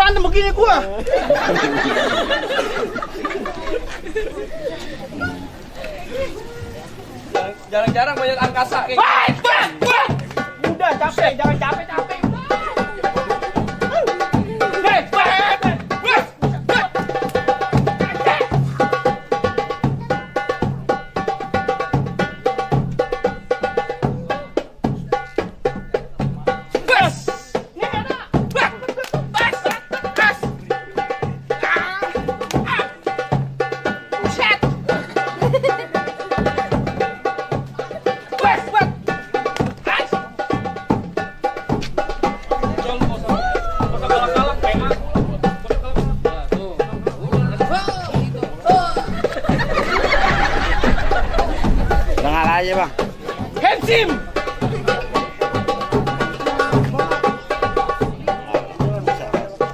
berantem begini gua. Jarang-jarang banyak angkasa kayak Udah capek, jangan capek-capek. Dengar aja bang. Hensim.